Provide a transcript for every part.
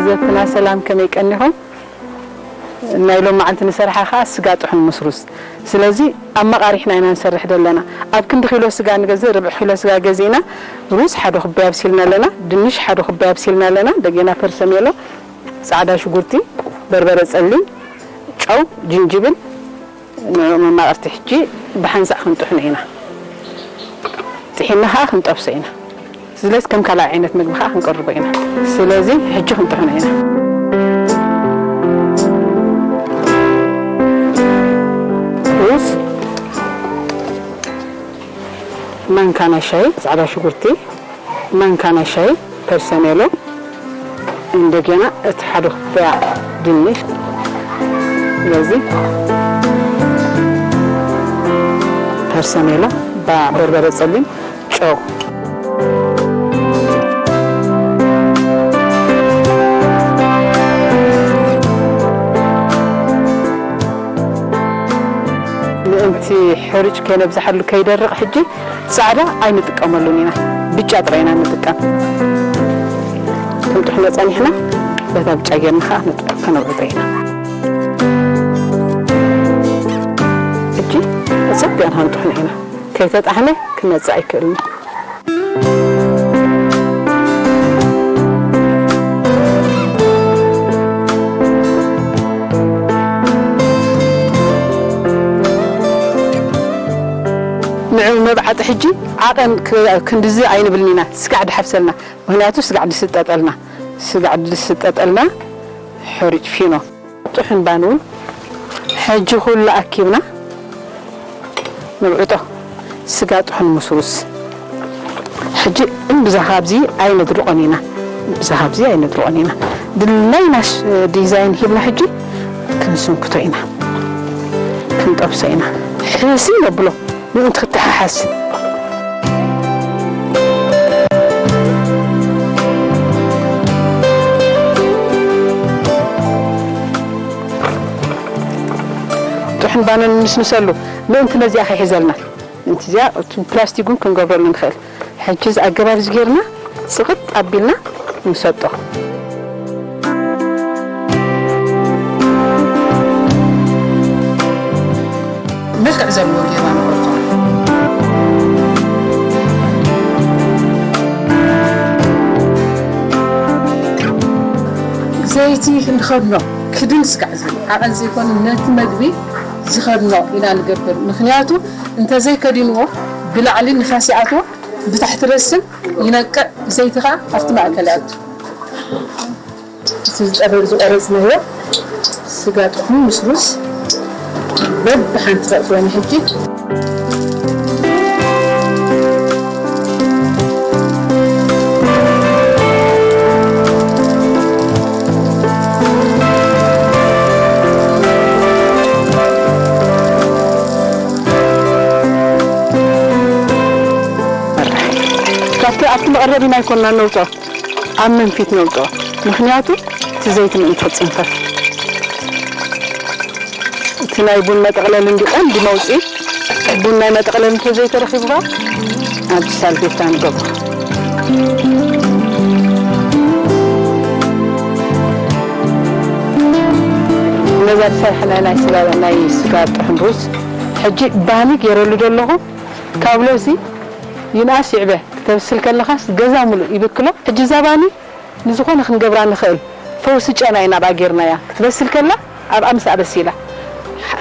ጀትና ሰላም፣ ከመይ ቀኒኹም? ናይ ሎም መዓልቲ ንሰርሓ ኸዓ ስጋ ጥሑን ምስሩስ። ስለዚ ኣመቓሪሕና ኢና ንሰርሕ ዘለና። ኣብ ክንዲ ኪሎ ስጋ ንገዝእ፣ ርብዒ ኪሎ ስጋ ገዚእና፣ ሩዝ ሓደ ኩባያ ኣብሲልና ኣለና፣ ድንሽ ሓደ ኩባያ ኣብሲልና ኣለና፣ እንደገና ፐርሰሜሎ፣ ጻዕዳ ሽጉርቲ፣ በርበረ ጸሊም፣ ጨው፣ ጅንጅብል፣ ንዕኡ መማቕርቲ ሕጂ ብሓንሳእ ክንጥሕኖ ኢና። ጥሒና ኸዓ ክንጠብሶ ኢና። ስለዚ ከም ካልኣይ ዓይነት ምግቢ ኸዓ ክንቀርቦ ኢና። ስለዚ ሕጂ ክንጥሕኖ ኢና። ሩዝ፣ ማንካ ናይ ሻሂ ጻዕዳ ሽጉርቲ፣ ማንካ ናይ ሻሂ ፐርሰሜሎ፣ እንደገና እቲ ሓደ ኩባያ ድንሽ፣ ስለዚ ፐርሰሜሎ፣ ባ-፣ በርበረ ጸሊም፣ ጨው። ምእንቲ ሕሩጭ ከይነብዝሓሉ ከይደርቕ ሕጂ ጻዕዳ ኣይንጥቀመሉን ኢና፣ ብጫ ጥራይ ኢና ንጥቀም። ክንጥሕኖ ጸኒሕና በታ ብጫ ጌርና ኸዓ ክንጥ-፣ ከነውዕጦ ኢና። ሕጂ ኣጸቢቕና ክንጥሕኖ ኢና። ከይተጣሕነ ክመጽእ ኣይክእልን እዩ። ንዑ መብዓጢ ሕጂ ዓቐን ክ-፣ ክንድዚ ኣይንብልን ኢና፣ ስጋዕ ድሓፍሰልና። ምኽንያቱ ስጋዕ ድስጠጠልና፣ ስጋዕ ድስጠጠልና ሕሩጭ ፊኖ። ጥሑን ባን እውን ሕጂ ኩሉ ኣኪብና ንብዕጦ። ስጋ ጥሑን ምስሩስ። ሕጂ እምብዛ ካብዚ ኣይነድርቆን ኢና። እምብዛ ካብዚ ኣይነድርቆን ኢና። ድላይና ሽ-፣ ዲዛይን ሂብና ሕጂ ክንስንክቶ ኢና። ክንጠብሶ ኢና። ሕስም ነብሎ። ምእንቲ ክትተሓሓዝ። ጥሑን ባንን ንስንሰሉ ምእንቲ ነዚኣ ከይሕዘልና። ምእንቲ እዚኣ እቲ ፕላስቲክ እውን ክንገብረሉ ንኽእል። ሕጂ እዚ ኣገባብ እዚ ጌርና ጽቕጥ ኣቢልና ንሰጦ። መልክዕ ዘለዎ ጌርና ንቆርጾ። ዘይቲ ክንኸድኖ ክድን ስጋዕ ዝብል ዓቐን ዘይኮነ ነቲ መግቢ ዝኸድኖ ኢና ንገብር። ምኽንያቱ እንተዘይከዲንዎ ብላዕሊ ንፋስ ይኣትዎ፣ ብታሕቲ ረስን ይነቅዕ፣ ዘይቲ ኸዓ ኣብቲ ማእከል ይኣቱ። እቲ ዝጠረ-፣ ዝቆረጽናዮ ስጋ ጥሑን ምስ ሩዝ በብሓንቲ ከእትወኒ ሕጂ። ካብቲ ኣብቲ መቐረቢ ናይ ኮና ነውጾ። ኣብ መንፊት ነውጽኦ። ምኽንያቱ እቲ ዘይቲ ምእንቲ ክጽንፈፍ። እቲ ናይ ቡን መጠቕለሊ እንዲ ቀንዲ መውጽኢ፣ ቡን ናይ መጠቕለሊ እንተዘይተረኺቡ ከኣ ኣብዚ ሳልቬታ ንገብሮ። ነዛ ዝሰርሐና ናይ ስጋ፣ ናይ ስጋ ጥሑን ሩዝ ሕጂ ባኒ ገይረሉ ዶ ኣለኹ። ካብ ሎዚ ይንኣስ ይዕበ፣ ክተብስል ከለኻስ ገዛ ሙሉእ ይብክሎ። ሕጂ እዛ ባኒ ንዝኾነ ክንገብራ ንኽእል ፈውሲ ጨና ኢና ብኣ ጌርናያ። ክትበስል ከላ ኣብኣ ምስኣ በሲላ።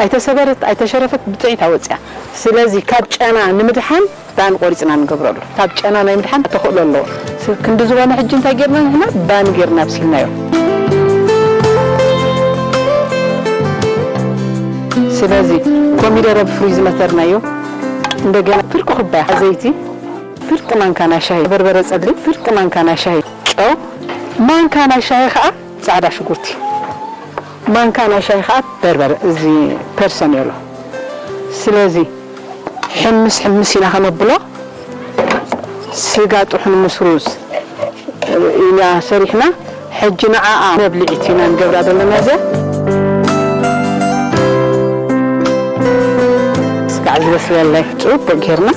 ኣይተሰበረት፣ ኣይተሸረፈት፣ ብጥዕሚ እያ ወጺኣ። ስለዚ ካብ ጨና ንምድሓን ባኒ ቆሪጽና ንገብረሉ። ካብ ጨና ናይ ምድሓን ተኽእሎ ኣለዎ። ስ-፣ ክንዲ ዝኾነ ሕጂ እንታይ ጌርና ንሕና? ባኒ ጌርና ኣብሲልናዮ። ስለዚ ኮሚደረ ብፍሪዝ መተርናዮ። እንደገና ፍርቂ ኩባያ ዘይቲ፣ ፍርቂ ማንካ ናይ ሻሂ በርበረ ጸሊም፣ ፍርቂ ማንካ ናይ ሻሂ ጨው፣ ማንካ ናይ ሻሂ ኸኣ ጻዕዳ ሽጉርቲ፣ ማንካ ናይ ሻሂ ኸኣ በርበረ፣ እዚ ፐርሰኔሎ። ስለዚ ሕምስ ሕምስ ኢና ከነብሎ። ስጋ ጥሑን ምስ ሩዝ ኢና ሰሪሕና። ሕጂ ንዓኣ መብልዒት ኢና ንገብራ ዘለና። እዚኣ ስጋዕ ዝበስለለይ ጽቡቕ ጌርና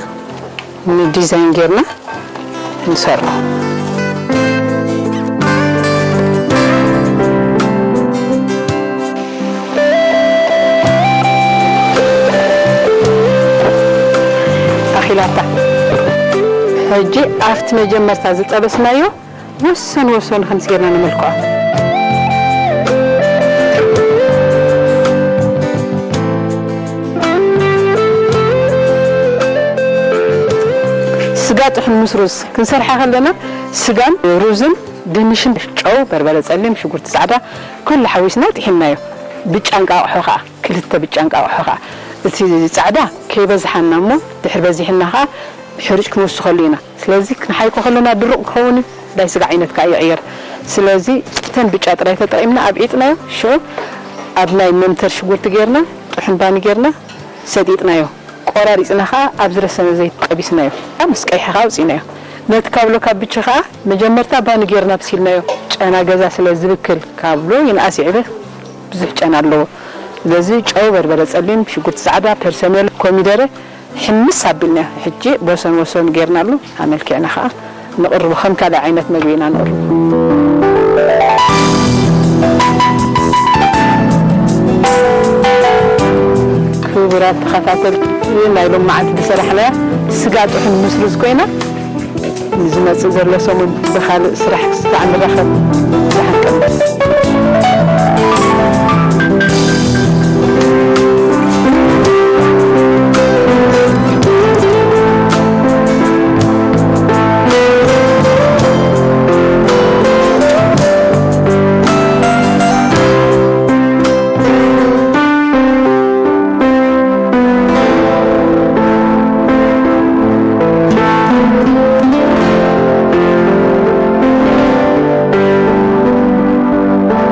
ንዲዛይን ጌርና ንሰርሖ። ሕጂ ኣብቲ መጀመርታ ዝጠበስናዮ ወሰን ወሰኑ ከምዚ ጌርና ነመልክዖ። ስጋ ጥሑን ምስ ሩዝ ክንሰርሓ ከለና ስጋን ሩዝን ድንሽን ጨው፣ በርበረ ጸሊም፣ ሽጉርቲ ጻዕዳ ኩሉ ሓዊስና ጥሒንናዮ። ብጫ እንቃቑሖ ከኣ፣ ክልተ ብጫ እንቃቑሖ ከኣ። እቲ ጻዕዳ ከይበዝሓና እሞ ድሕሪ በዚሕና ከኣ ሕሩጭ ክንውስኸሉ ኢና። ስለዚ ክንሓይኮ ከለና ድሩቕ ክኸውን እዩ፣ ናይ ስጋ ዓይነት ከኣ ይቕየር። ስለዚ እተን ብጫ ጥራይ ተጠቒምና ኣብዒጥናዮ፣ ሽዑ ኣብ ናይ መምተር ሽጉርቲ ጌርና፣ ጥሑን ባኒ ጌርና ሰጢጥናዮ። ቆራሪጽና ከኣ ኣብ ዝረሰነ ዘይት ጠቢስናዮ። ኣብ ምስ ቀይሒ ከኣ ኣውጺእናዮ። ነቲ ካብሎ ካብ ብቺ ከኣ መጀመርታ ባኒ ጌርና ኣብሲልናዮ። ጨና ገዛ ስለ ዝብክል ካብሎ ይንኣስ ይዕበ ብዙሕ ጨና ኣለዎ። ስለዚ ጨው፣ በርበረ ጸሊም፣ ሽጉርቲ ጻዕዳ፣ ፐርሰሜሎ፣ ኮሚደረ ሕምስ ኣቢልና ሕጂ ወሰን ወሰን ጌርናሉ ኣመልኪዕና ከኣ ንቕርቦ። ከም ካልእ ዓይነት መግቢ ኢና ንቕርቦ። ክቡራት ተኸታተልቲ፣ ናይ ሎም መዓልቲ ዝሰራሕናያ ስጋ ጥሑን ምስ ሩዝ ኮይና፣ ንዝመጽእ ዘሎ ሰሙን ብኻልእ ስራሕ ክስታዕ ንራኸብ። ደሓን ቀንዩ።